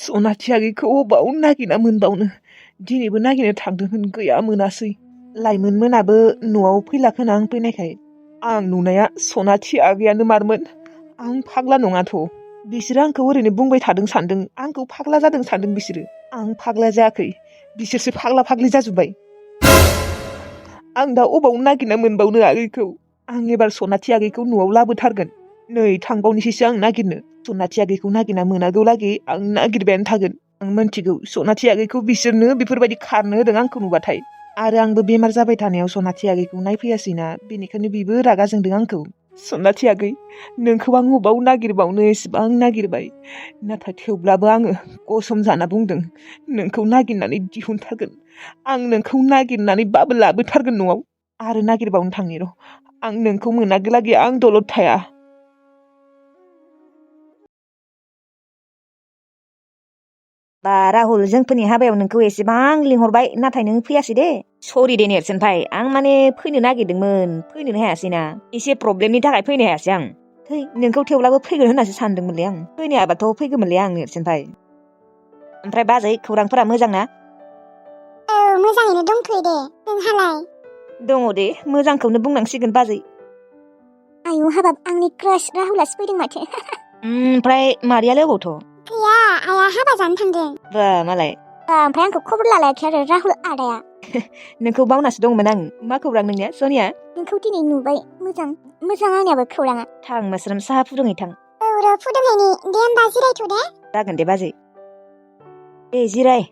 सनाथि आगैखौ अबाव नागिरना मोनबावनो दिनैबो नागिरनो थांदोंमोन गैया मोनासै लाइमोनमोनाबो न'आव फैला खोना आं फैनायखाय आं नुनाया सनाथि आगैयानो मारमोन आं फाग्ला नङाथ' बिसोरो आंखौ ओरैनो बुंबाय थादों सानदों आंखौ फाग्ला जादों सानदों बिसोरो आं फाग्ला जायाखै बिसोरसो फाग्ला फाग्लि जाजोब्बाय आं दा अबाव नागिरना मोनबावनो आगैखौ आं एबार सनाथि आगैखौ न'आव लाबोथारगोन नै थांबावनोसैसो आं नागिरनो सनाथि आगैखौ नागिरना मोनागौ लागै आं नागिरबायानो थागोन आं मोनथिगौ सनाथि आगैखौ बिसोरनो बेफोरबायदि खारनो होदों आंखौ नुबाथाय आरो आंबो बेमार जाबाय थानायाव सनाथि आगैखौ नायफैयासैना बेनिखायनो बिबो रागा जोंदों आंखौ सनाथि आगै नोंखौ आं अबाव नागिरबावनो एसेबां नागिरबाय नाथाय थेवब्लाबो आङो गसम जाना बुंदों नोंखौ नागिरनानै दिहुनथारगोन आं नोंखौ नागिरनानैबाबो लाबोथारगोन न'आव आरो नागिरबावनो थांनि र' आं नोंखौ मोनागौलागै आं दलद थाया बा राहुल जोंफोरनि हाबायाव नोंखौ एसेबां लिंहरबाय नाथाय नों फैयासै दे सरि दे नेरसोन भाई आं माने फैनो नागिरदोंमोन फैनोनो हायासैना एसे प्रब्लेमनि थाखाय फैनो हायासै आं थै नोंखौ थेवब्लाबो फैगोन होननासो सानदोंमोनलै आं फैनो हायाबाथ' फैगौमोनलै आं नेरसोन भाई ओमफ्राय बाजै खौरांफोरा मोजां ना मोजाङैनो दंथ'यो दे नोंहालाय दङ दे मोजांखौनो बुंनांसिगोन बाजै आयु हाबाब आंनि क्राश राहुलासो फैदों माथो ओमफ्राय मारियालाय अबावथ' गैया आइया हाबा जानो थांदों बा मालाय ओमफ्राय आंखौ खबर लालायाखै आरो राहुल आदाया नोंखौ बावनासो दंमोन आं मा खौरां नोंनिया सनिया नोंखौ दिनै नुबाय मोजां आंनियाबो खौराङा थां मोस्रोम साहा फुदुंहैथां औ र' फुदुंहैनि दे होमबा जिरायथ' दे जागोन दे बाजै दे जिराय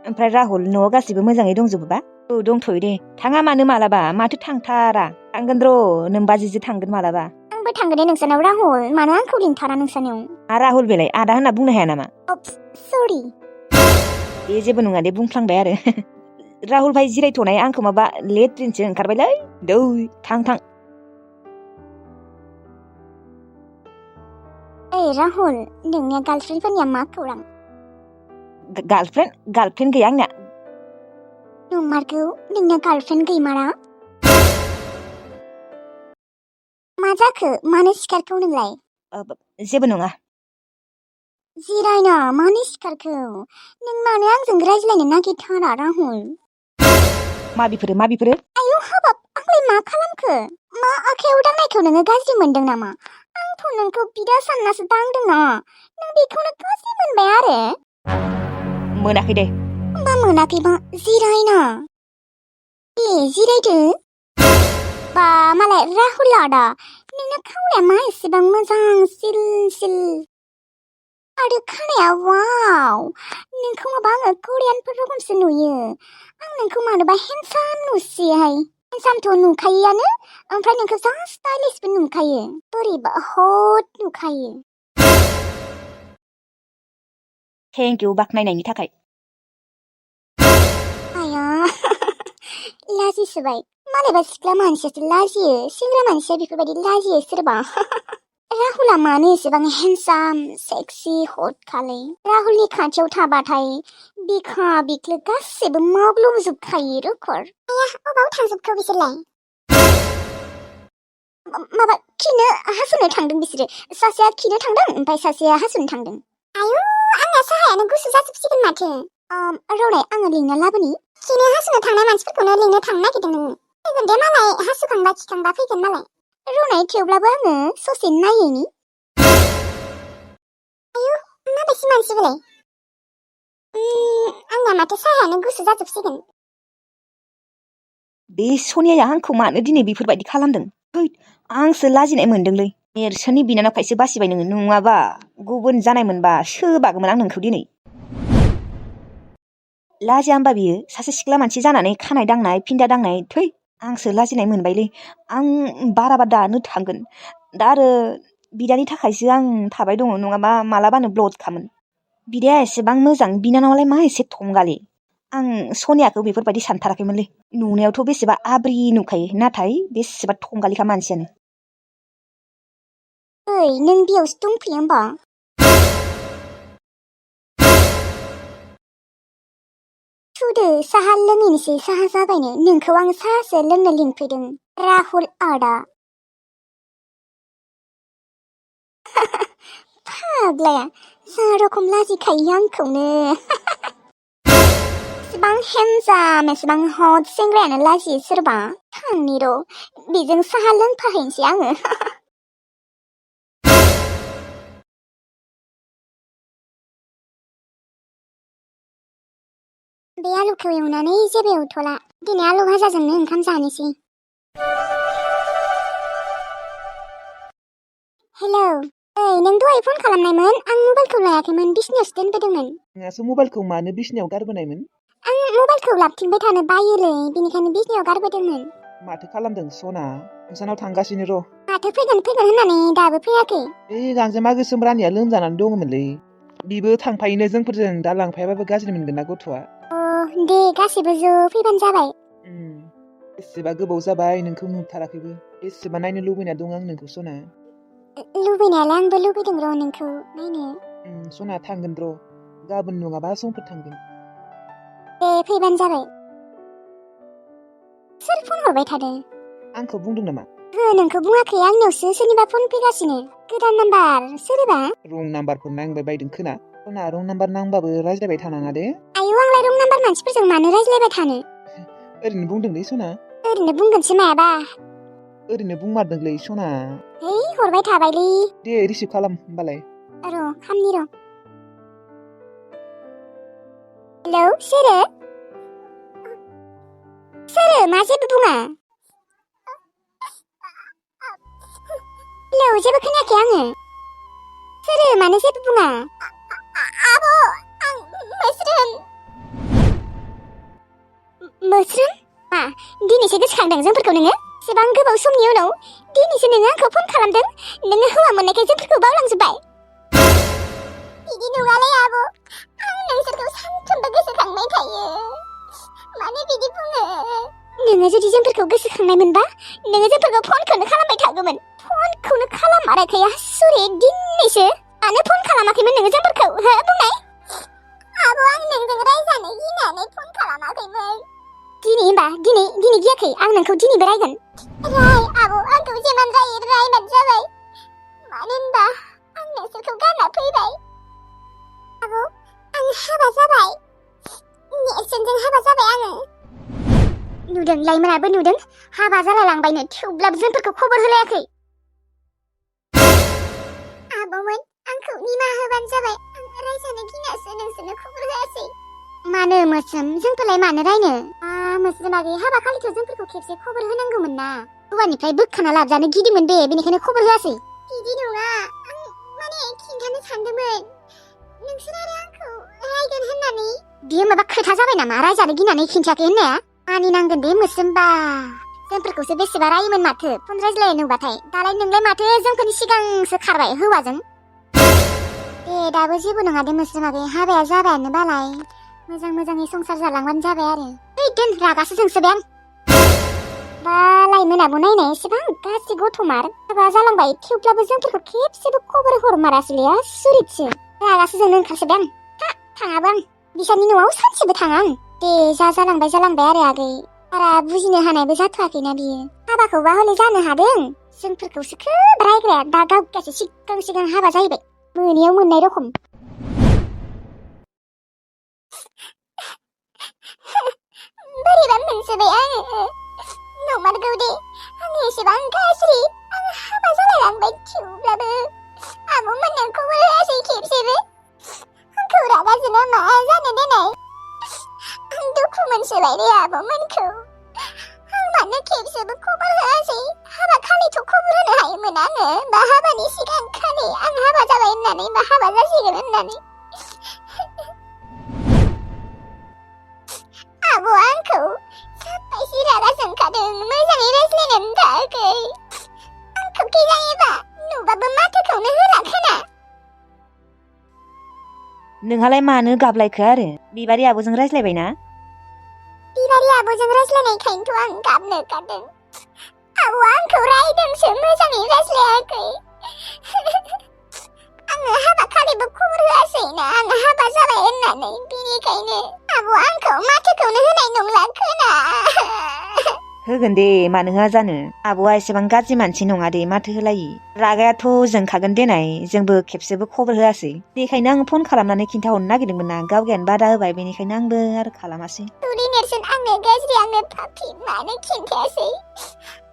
ओमफ्राय राहुल न'आव गासिबो मोजाङै दंजोबोबा औ दंथ'यो दे थाङा मानो मालाबा माथो थांथारा थांगोन र' नोमबाजिजो थांगोन मालाबा आंबो थांगोन दे नोंसानाव राहुल मानो आंखौ लिंथारा नोंसानाव राहुल बेलाय आदा होनना बुंनो हाया नामा सरि बे जेबो नङा दे बुंफ्लांबाय आरो राहुल भाई जिरायथ'नाय आंखौ माबा लेट्रिनसो ओंखारबायलै दौ थां राहुल नोंनिया गार्लफ्रेन्डफोरनिया मा खौरां गार्लफ्रेन्ड गैया आंनिया नंमारगौ नोंना गार्लफ्रेन्ड गैमारा मा जाखो मानो सिखारखौ नोंलाय जेबो नङा जिरायना मानो सिखारखौ नों मानो आंजों रायज्लायनो नागिरथारा राहुल मा बिफोरो आयु हाबाब आंलाय मा खालामखो मा आखायाव दांनायखौ नोङो गाज्रि मोनदों नामा आंथ' नोंखौ बिदा साननासो दांदोंना नों बेखौनो गाज्रि मोनबाय आरो मोनाखै दे होमबा मोनाखैबा जिरायना जिरायदो बा मालाय राहुल आदा नोंना खावलाया मा एसेबां मोजां सिल सिल आरो खानाया वाव नोंखौ माबा आङो करियानफोर रखमसो नुयो आं नोंखौ मानोबा हेन्डसाम नुसोयोहाय हेन्डसामथ' नुखायोआनो ओमफ्राय नोंखौ जा स्टाइलिशबो नुखायो बोरैबा हट नुखायो थेंक इउ बाख्नायनायनि थाखाय आया लाजिसोबाय मालायबा सिख्ला मानसियासो लाजियो सेंग्रा मानसिया बेफोरबायदि लाजियो सोरबा राहुला मानो एसेबां हेन्डसाम सेक्सि हट खालै राहुलनि खाथियाव थाबाथाय बिखा बिख्लो गासैबो मावग्लुंजोबखायो रखर आया अबाव थांजोबखो बिसोरलाय माबा खिनो हासुनो थांदों बिसोरो सासेया खिनो थांदों ओमफ्राय सासेया हासुनो थांदों आयु आंना साहायानो गुसु जाजोबसिगोन माथो रौनाय आङो लिंना लाबोनि खिनो हासुनो थांनाय मानसिफोरखौनो लिंनो थांनो नागिरदों नोङो फैगोन दे मालाय हासुखांबा खिखांबा फैगोन मालाय रौनाय थेवब्लाबो आङो ससे नायैनि आयु माबायसि मानसि बेलाय आंना माथो साहायानो गुसु जाजोबसिगोन बे सनियाया आंखौ मानो दिनै बेफोरबायदि खालामदों आंसो लाजिनाय मोनदोंलै नेरसोननि बिनानावखायसो बासिबाय नोङो नङाबा गुबुन जानाय मोनबा सोबागौमोन आं नोंखौ दिनै लाजिया होमबा बियो सासे सिख्ला मानसि जानानै खानाय दांनाय फिन्दा दांनाय थै आंसो लाजिनाय मोनबायलै आं बाराबा दानो थांगोन दा आरो बिदानि थाखायसो आं थाबाय दङ नङाबा मालाबानो ब्लडखामोन बिदाया एसेबां मोजां बिनानावालाय मा एसे थंगालि आं सनियाखौ बेफोरबायदि सानथाराखैमोनलै नुनायावथ' बेसेबा आब्रि नुखायो नाथाय बेसेबा थंगालिखा मानसियानो ओइ नों बेयावसो दंफैयो होमबा थुदो साहा लोंहैनोसै साहा जाबायनो नोंखौ आं साहासो लोंनो लिंफैदों राहुल आदा फाग्लाया जा रखम लाजिखायो आंखौनो एसेबां हेन्डसाम एसेबां हट सेंग्रायानो लाजियो सोरबा थांनि र' बेजों साहा लोंफाहैनोसै आङो बे आलुखौ एवनानै जेबो एवथ'ला दिनै आलु भाजाजोंनो ओंखाम जानोसै हेलौ ओइ नों दहाय फन खालामनायमोन आं मबाइलखौ लायाखैमोन बिसिनायावसो दोनबोदोंमोन नोंहासो मबाइलखौ मानो बिसिनायाव गारबोनायमोन आं मबाइलखौ लाबथिंबाय थानो बायोलै बेनिखायनो बिसिनायाव गारबोदोंमोन माथो खालामदों सना नोंसानाव थांगासिनो र' माथो फैगोन होननानै दाबो फैयाखै बे गांजेमा गोसोम रानिया लोमजानानै दङमोनलै बिबो थांफायोनो जोंफोरजों दा लांफायाबाबो गाज्रि मोनगोन ना गथ'आ दे गासिबो ज' फैबानो जाबाय बेसेबा गोबाव जाबाय नोंखौ नुथाराखैबो बेसेबा नायनो लुबैना दं आं नोंखौ सना लुबैनायालाय आंबो लुबैदों र' नोंखौ नायनो सना थांगोन र' गाबोन नङाबा समफोर थांगोन दे फैबानो जाबाय सोर फन हरबाय थादों आंखौ बुंदों नामा नोंखौ बुङाखै आंनियावसो सोरनिबा फन फैगासिनो गोदान नाम्बार सोरबा रं नाम्बारफोर नांबाय बायदों खोना सना रं नाम्बार नांबाबो रायज्लायबाय थानाङा दे आयौ आंलाय रं नाम्बार मानसिफोरजों मानो रायज्लायबाय थानो ओरैनो बुंदोंलै सना ओरैनो बुंगोनसो मायाबा ओरैनो बुंमारदोंलै सना है हरबाय थाबायलै दे रिसिभ खालाम होमबालाय र' खामनि र' हेलौ सोरो मा जेबो बुङा हेलौ जेबो खोनायाखै आङो सोरो मानो जेबो बुङा आब' आं मोस्रोम मा दिनैसो गोसोखांदों जोंफोरखौ नोङो एसेबां गोबाव समनि उनाव दिनैसो नोङो आंखौ फन खालामदों नोङो हौवा मोननायखाय जोंफोरखौ बावलांजोब्बाय बिदि नङालै आब' आं नोंसोरखौ सानफ्रोमबो गोसोखांबाय थायो मानो बिदि बुङो नोङो जुदि जोंफोरखौ गोसोखांनाय मोनबा नोङो जोंफोरखौ फनखौनो खालामबाय थागौमोन फनखौनो खालामाराखै आसुरित दिनैसो मानो फन खालामाखैमोन नोङो जोंफोरखौ हो बुंनाय आब' आं नोंजों रायजानो गिनानै फन खालामाखैमोन दिनै गियाखै आं नोंखौ दिनैबो रायगोन राय आब' आंखौ जेमान रायो रायबानो जाबाय मानो होनबा आं नोंसोरखौ गारना फैबाय आब' आं हाबा जाबाय नेरसोनजों हाबा जाबाय आङो नुदों लाइमोनाबो नुदों हाबा जालायलांबायनो थेवब्लाबो जोंफोरखौ खबर होलायाखै आब'मोन आंखौ निमाहा होबानो जाबाय आं रायजानो गिनासो नोंसोरनो खबर होआसै मानो मोस्रोम जोंफोरलाय मानो रायनो मोस्रोम आगै हाबा खालिथ' जोंफोरखौ खेबसे खबर होनांगौमोन ना हौवानिफ्राय बोखाना लाबजानो गिदोंमोन बे बेनिखायनो खबर होआसै बिदि नङा आं माने खिन्थानो सानदोंमोन नोंसोर आरो आंखौ रायगोन होननानै बियो माबा खोथा जाबाय नामा रायजानो गिनानै खिन्थायाखै होननाया मानिनांगोन बे मोस्रोमबा जोंफोरखौसो बेसेबा रायोमोन माथो फन रायज्लायनो नुबाथाय दालाय नोंलाय माथो जोंफोरनि सिगांसो खारबाय हौवाजों दे दाबो जेबो नङा दे मोस्रोम आगै हाबाया जाबायानो बालाय मोजाङै संसार जालांबानो जाबाय आरो दोन रागासो जोंसोबाय आं दा लाइमोनाबो नायनाय एसेबां गाज्रि गथ'मार हाबा जालांबाय थेवब्लाबो जोंफोरखौ खेबसेबो खबर हरमारासैलै आसुरितसो रागासो जोंनो ओंखारसोबाय आं थाङाबो आं बिसानि न'आव सानसेबो थाङा आं दे जालांबाय आरो आगै बारा बुजिनो हानायबो जाथ'वाखैना बियो हाबाखौबा हले जानो हादों जोंफोरखौसो खोब रायग्राया दा गावगासो सिगां हाबा जाहैबाय मोनायाव मोननाय रखम बोरैबा मोनसोबाय आङो नंमारगौ दे आं एसेबां गाज्रि आं हाबा जालायलांबाय थेवब्लाबो आब'मोननो खबर होआसै खेबसेबो आंखौ रागा जोंना मा जानो देनाय आं दुखु मोनसोबाय दे आब'मोनखौ आं मानो खेबसेबो खबर होआसै हाबा खालिथ' खबर होनो हायोमोन आङो बा हाबानि सिगां खालि आं हाबा जाबाय होननानै बा हाबा जासिगोन होननानै आब' आंखौ साबायसि रागा जोंखादों मोजाङै रायज्लायनानै थायाखै आंखौ गिजायोबा नुबाबो माथोखौनो होला खोना नोंहालाय मानो गाबलायखो आरो बिबारि आब'जों रायज्लायबायना बिबारि आब'जों रायज्लायनायखायनोथ' आं गाबनो ओंखारदों आब'आ आंखौ रायदोंसो मोजाङै रायज्लायाखै आङो हाबा खालिबो खबर होआसैना आं हाबा जाबाय होननानै बेनिखायनो आब'आ आंखौ माथोखौनो होनाय नंला खोना होगोन दे मानो होआ जानो आब'आ एसेबां गाज्रि मानसि नङा दे माथो होलायि रागायाथ' जोंखागोन देनाय जोंबो खेबसेबो खबर होआसै बेखायनो आं फन खालामनानै खिन्थाहरनो नागिरदोंमोन ना गावगायानो बादा होबाय बेनिखायनो आंबो आरो खालामासै तुरि नेरसोन आंनो गाज्रि आंनो पापि मानो खिन्थायासै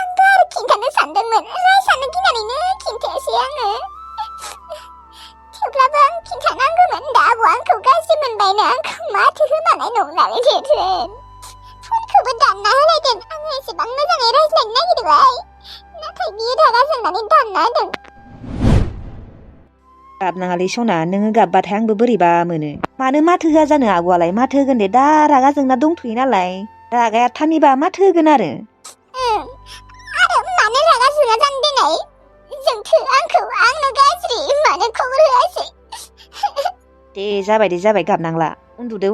आंबो आरो खिन्थानो सानदोंमोन रायजानो गिनानैनो खिन्थायासै आङो थेवब्लाबो आं खिन्थानांगौमोन दा आब'आ आंखौ गाज्रि मोनबायनो आंखौ माथो होमानाय नंलालै देरसोन फनखौबो दानना होलायदों आङो एसेबां मोजाङै रायज्लायनो नागिरबाय नाथाय बियो रागा जोंनानै दानना होदों गाबनाङालै सना नोङो गाबबाथाय आंबो बोरैबा मोनो मानो माथो होआ जानो आब'आलाय माथो होगोन दे दा रागा जोंना दंथ'यो नालाय रागाया थामिबा माथो होगोन आरो मानो रागा जोङा जानो देनाय जोंथो आंनो गाज्रि मानो खबर होआसै दे जाबाय गाबनांला उन्दुदो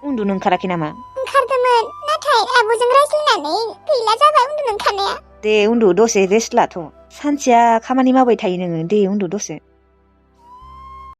उन्दुनो ओंखाराखै नामा ओंखारदोंमोन नाथाय आब'जों रायज्लायनानै गैला जाबाय उन्दुनो ओंखारनाया दे उन्दु दसे रेस्ट लाथ' सानसेया खामानि मावबाय थायो नोङो दे उन्दु दसे